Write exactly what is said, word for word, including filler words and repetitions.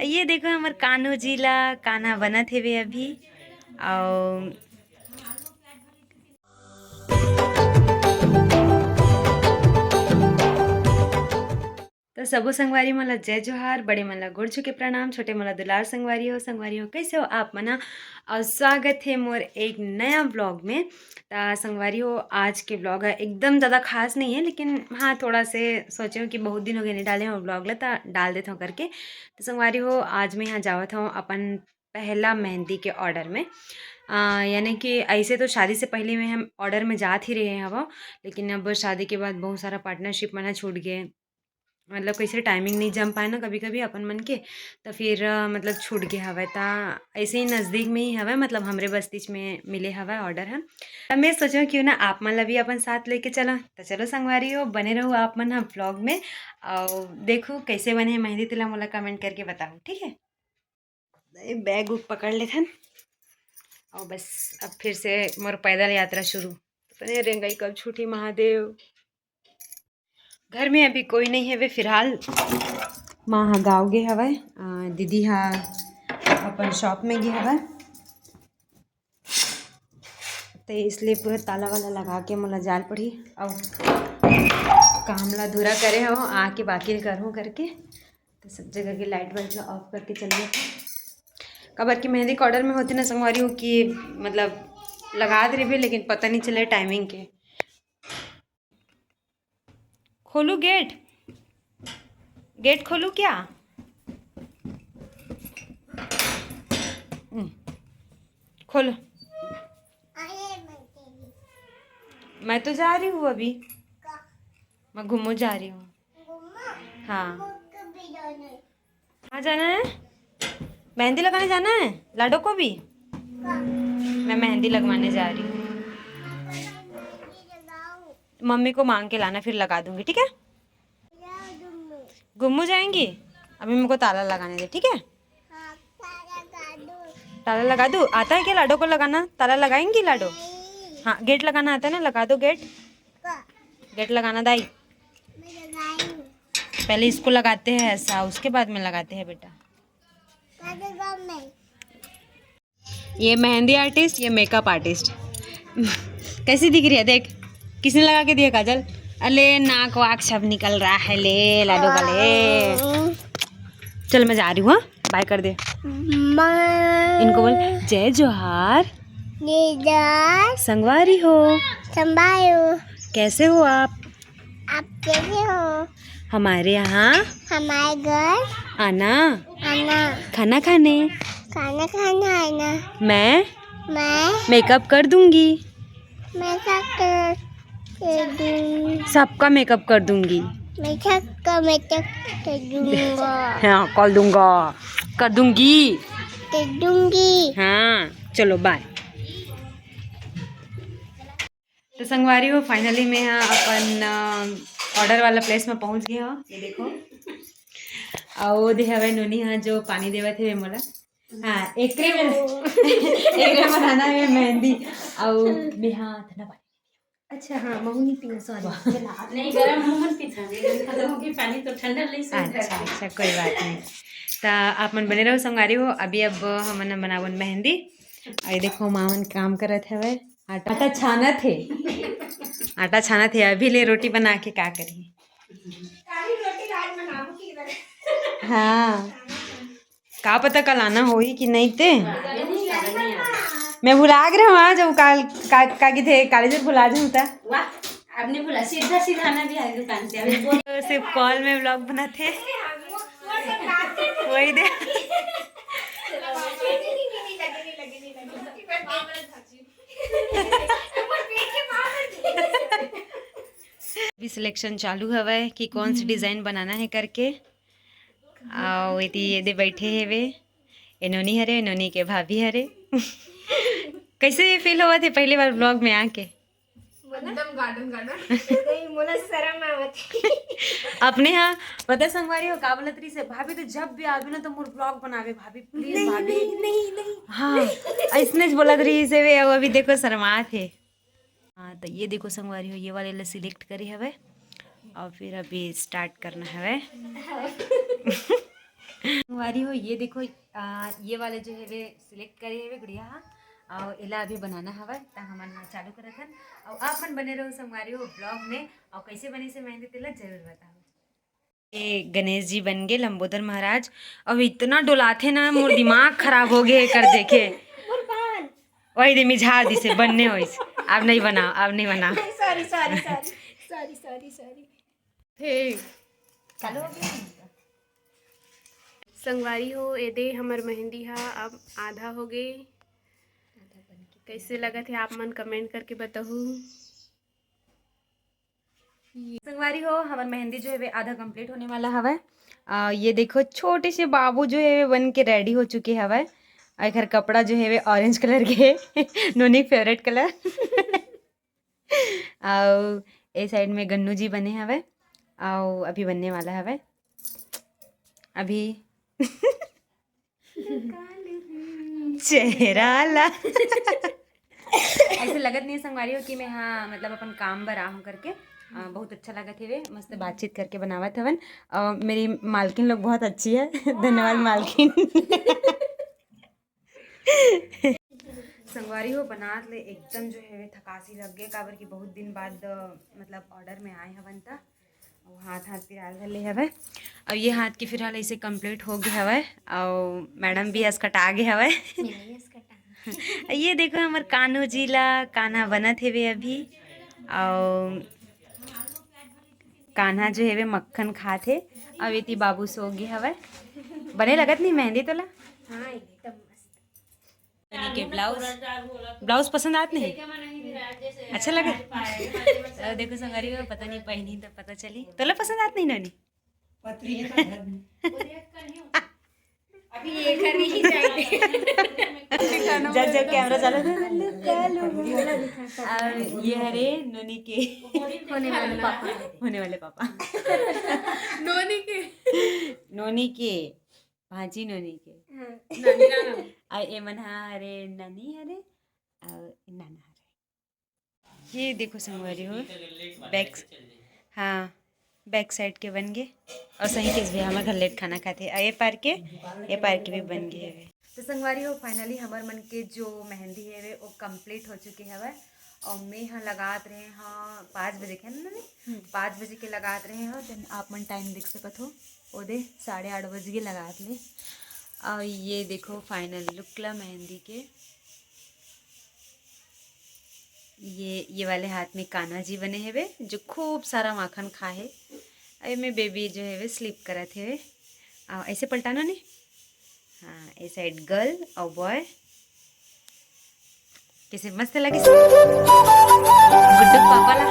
ये देखो हमर कान्हो जी ला कान्हा बनत हेवे अभी। अउ तो सबो संगवारी मन ला जय जोहार, बड़े मन ला गोड़ छू के प्रणाम, छोटे मन ला दुलार। संगवारी हो, संगवारी हो, कैसे हो आप मन ह? अउ स्वागत हे मोर एक नया vlog में। त संगवारी हो, आज के vlog ह एकदम ज़्यादा खास नहीं है, लेकिन हाँ, थोड़ा से सोचे हँव कि बहुत दिन हो गए नहीं डाले हँव vlog ला, त डाल देत हँव करके। तो संगवारी हो, आज मैं यहाँ जावत हँव अपन पहला मेहंदी के order में। अ, यानी कि ऐसे तो शादी से पहले में हम order में जात ही रहे हवं, लेकिन अब शादी के बाद बहुत सारा partnership मन ह छूट गए, मतलब कैसे timing नहीं जम पाए ना कभी-कभी अपन मन के, तो फिर, अ, मतलब छूट गए हवय। ता ऐसे ही नज़दीक में ही हवय, मतलब हमरे बस्तीच में मिले हवय order ह। त मैं सोचेंव क्यों ना आप मन ला भी अपन साथ लेके चला। तो चलो संगवारी हो, बने रहू आप मन ह vlog में, अउ देखू कैसे बने हे मेहंदी, तेला मोला comment करके बताहू, ठीक है? ए, bag उग पकड़ लेथन। अउ बस, अब फिर से मोर पैदल यात्रा शुरू। पता नहीं रेंगई कब छूटी महादेव। घर में अभी कोई नहीं हवे फिलहाल। माँ ह गाँव गे हवय, अ, दीदी ह अपन shop में गे हवय। ते इसलिए पूरा ताला वाला लगा के मोला जाल पड़ी। अउ काम ला धूरा करे हव, आके बाकी ल करहूँ करके। तो सब जगह के light वाइट ला off करके चल गए। काबर कि मेहंदी के order में होते ना संगवारी हो कि मतलब लगा दे रहे, लेकिन पता नहीं चले timing के। खोलू gate, gate खोलू क्या? हम्म, खोलो। मैं तो जा रही हूँ अभी, मैं घूमो जा रही हूँ। हाँ। कहाँ जाना है? मेहंदी लगाने जाना है लाडो को भी? मैं मेहंदी लगवाने जा रही हूँ। मम्मी को मांग के लाना, फिर लगा दूंगी, ठीक है? गुम्मू जाएंगी। अभी मेरे को ताला लगाने दे, ठीक है? ताला लगा दूँ। आता है क्या लाडो को लगाना? ताला लगाएंगी लाडो? हाँ, gate लगाना आता है ना, लगा दो gate। Gate लगाना दाई। पहले इसको लगाते हैं ऐसा, उसके बाद में लगाते हैं बेटा। ये मेहंदी artist, ये makeup artist। कैसी दिख रही है देख, किसने लगा के दिया काजल? अले नाक वाक सब निकल रहा है ले लाडो का ले। चल मैं जा रही हूँ, हाँ? Bye कर दे। इनको बोल जय जोहार। संगवारी हो। संगवारी हो। कैसे हो आप? आप कैसे हो? हमारे यहाँ हमारे घर आना। आना। खाना खाने। खाना खाने आना। मैं मैं makeup कर दूंगी। Makeup कर, कर दूंगी। सबका makeup कर दूंगी। मैं सबका makeup कर दूंगा। हाँ, कर दूंगा। कर दूंगी। कर दूंगी। हाँ, चलो bye। तो संगवारी हो, finally मैं ह अपन, अ, order वाला place में पहुंच गए हो। ये देखो, अउ वो दे हवे नोनी ह जो पानी देवत हे मोला। हाँ, एकरे में, एकरे बनाना है मेहंदी। अउ मैं ह ठंडा पानी। अच्छा, हाँ, महू नहीं पीना, sorry। नहीं, गरम महू नहीं पीता, गरम खत्म हो गई, पानी तो ठंडा ले सकता है। अच्छा, अच्छा, कोई बात नहीं। त आप मन बने रहो संगवारी हो। अभी अब हमन बनावन मेहंदी। अउ ये देखो, माँ मन काम करत हवे। आटा, आटा छानत हे। आटा छानत हे, अभी ले रोटी बना के का करही। हाँ, का पता कल आना होही कि नहीं ते। मैं भुला गे रहूँ, आ जाऊँ काल, का, का किथे college में भुला जाऊँ ता। वाह, आपने बोला सीधा सीधा आना भी है दुकान से। अभी बोल। तो सिर्फ call में vlog बनाते। वही दे। अभी selection चालू हवय कि कौन सी design बनाना है करके। अउ एती ये दे बैठे हेवे, ए नोनी हरे, ए नोनी के भाभी हरे। कैसे ये feel होवत हे पहली बार vlog में आके? एकदम garden garden। नहीं, मोला शरम आवत हे। अपने हाँ, पता संगवारी हो का बोलत रही से, भाभी तो जब भी आवे ना तो मोर vlog बनावे भाभी, please नहीं, भाभी। नहीं, नहीं, नहीं। हाँ, ऐसने ज बोलत रही से वे, अब अभी देखो शर्मात हे। हाँ, तो ये देखो संगवारी हो, ये वाले ला select करे हवे अउ फिर अभी start करना हवे। संगवारी हो, ये देखो, आ, ये वाले जो हेवे सिलेक्ट करे हेवे गुड़िया हा, अउ एला अभी बनाना हवय, त हमन ह चालू करत हन। अउ आप मन बने रहो संगवारी हो ब्लॉग में, अउ कैसे बने से मेहंदी तेला जरूर बताओ। ये गणेश जी बन गए लंबोदर महाराज। अब इतना डोलाथे ना, मोर दिमाग खराब हो गए एकर देखे। वही दे मिझा दिसे, बनने होइस। अब नहीं बनाओ, अब नहीं बनाओ। Sorry sorry sorry sorry sorry sorry. ठीक। चलो। संगवारी हो, एदे हमर मेहंदी हा अब आधा हो गए। कैसे लगत हे आप मन कमेंट करके बताहू। संगवारी हो, हमर मेहंदी जो हेवे आधा कंप्लीट होने वाला हवय। आ, ये देखो, छोटे से बाबू जो हेवे बन के रेडी हो चुके हवय। अउ एकर कपड़ा जो हेवे ऑरेंज कलर के हे, नोनी फेवरेट कलर। अउ ए साइड में गन्नू जी बने हवय, अउ अभी बनने वाला हवय। अभी चेहरा ला ऐसे लगत नहीं है संगवारी हो कि मैं, हाँ, मतलब अपन काम बर आहूँ करके। आ, बहुत अच्छा लगत हेवे, मस्त बातचीत करके बनावत हवन। और मेरी मालकिन लोग बहुत अच्छी है। धन्यवाद मालकिन। संगवारी हो, बनात ले एकदम जो है थकासी लग गए, काबर कि बहुत दिन बाद, अ, मतलब ऑर्डर में आए हवन त। अउ हाथ, हाथ पिराए वाले हवय। अउ ये हाथ के फिलहाल ऐसे कंप्लीट हो गए हवय। अउ मैडम भी हस कटा गए हवय। ये देखो हमर कान्हू जी ला, कान्हा बनत हेवे अभी। अउ कान्हा जो हेवे मक्खन खात हे। अउ एती बाबू सो गए हवय। बने लगत नहीं मेहंदी तोला? हाँ, एकदम मस्त। नोनी के ब्लाउज, ब्लाउज पसंद आत नहीं? अच्छा लगे? अ, देखो संगवारी हो, पता नहीं पहनी तो पता चली। तोला पसंद आत नहीं नोनी? अभी ये घर नहीं जाएंगे। जब जब कैमरा चालू था, और ये हरे नोनी के, होने वाले पापा। होने वाले पापा। नोनी के। नोनी के। भांची नोनी के। हाँ। आ, ए मन हा हरे ननी हरे, अउ नाना हरे। ये देखो संगवारी हो, बैक, हाँ, बैक साइड के बन गए। अउ सही केस भी हमर घर लेट खाना खाते। अउ ये पार के, ये पार के भी बन गए हवे। तो संगवारी हो, फाइनली हमर मन के जो मेहंदी हवे, वो कंप्लीट हो चुके हवे। अउ मैं ह लगात रहे हाँ पाँच बजे के, है ना? हम्म। पाँच बजे के लगात रहे हो, तो आप मन टाइम देख सकत हो, ओदे साढ़े आठ बज के लगात ले। अउ ये देखो फाइनल लुक ला मेहंदी के। ये, ये वाले हाथ में कान्हा जी बने हेवे, जो खूब सारा माखन खा हे। अउ एमे बेबी जो हेवे, स्लीप करत हेवे। अउ ऐसे पलटाना नहीं। हाँ, ए साइड गर्ल अउ बॉय। कैसे मस्त लगे गुड्डू पापा ला।